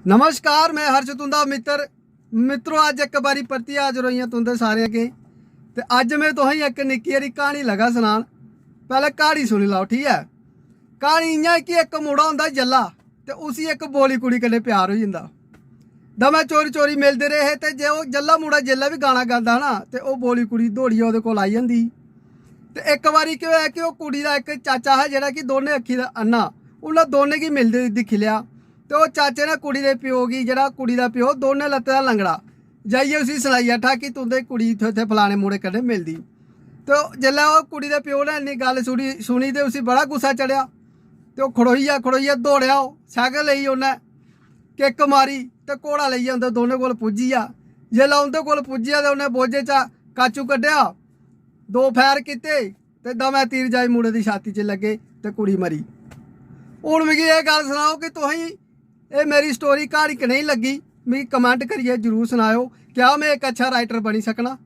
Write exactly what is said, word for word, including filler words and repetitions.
नमस्कार, में हर्ष, तुं'दा मित्तर। मित्रो, अज्ज इक बारी परतियै हाजर होई आं तुं'दे सारें अग्गें। ते अज्ज में तुसेंगी इक निक्की हारी क्हानी लगा सनान। पैह्लें क्हानी सुनी लैओ, ठीक ऐ? क्हानी इ'यां ऐ कि इक मुड़ा होंदा जल्ला, ते उसी इक बोली कुड़ी कन्नै प्यार होई जंदा। दमै चोरी चोरी मिलदे रेह् हे, ते जे ओह् जल्ला मुड़ा जेल्लै बी गाना गांदा हा ना, ते ओह् बोली कुड़ी दौड़ियै ओह्दे कोल आई जंदी ही। ते इक बारी केह् होआ कि ओह् कुड़ी दा इक चाचा हा, जेह्ड़ा कि दोनें अक्खीं दा अन्ना, उन्नै दोनें गी मिलदे दिक्खी लेआ। ते ओह् चाचे ने कुड़ी दे प्यो गी, जेह्ड़ा कुड़ी दा प्यो दोनें लत्तें दा लंगड़ा, जाइयै उसी सनाई बैठा कि तुं'दी कुड़ी इत्थै, इत्थै फलाने मुड़े कन्नै मिलदी। ते ओह्, जेल्लै ओह् कुड़ी दे प्यो ने इन्नी गल्ल सुनी, सुनी ते उसी बड़ा गुस्सा चढ़ेआ। ते ओह् खड़ोई गेआ, खड़ोइयै दौड़ेआ, ओह् सैकल लेई उन्नै किक मारी ते घोड़ा लेइयै उं'दे दोनें कोल पुज्जी गेआ। जेल्लै उं'दे कोल पुज्जेआ ते उन्नै बोझे चा काचू कड्ढेआ, दो फैर कीते ते दमै तीर जाई मुड़े दी छाती च लग्गे ते कुड़ी मरी। हून मिगी एह् गल्ल सनाओ कि तुसें एह् मेरी स्टोरी क्हानी कनेही लग्गी, मिगी कमेंट करियै जरूर सनाएओ। क्या में इक अच्छा राइटर बनी सकना?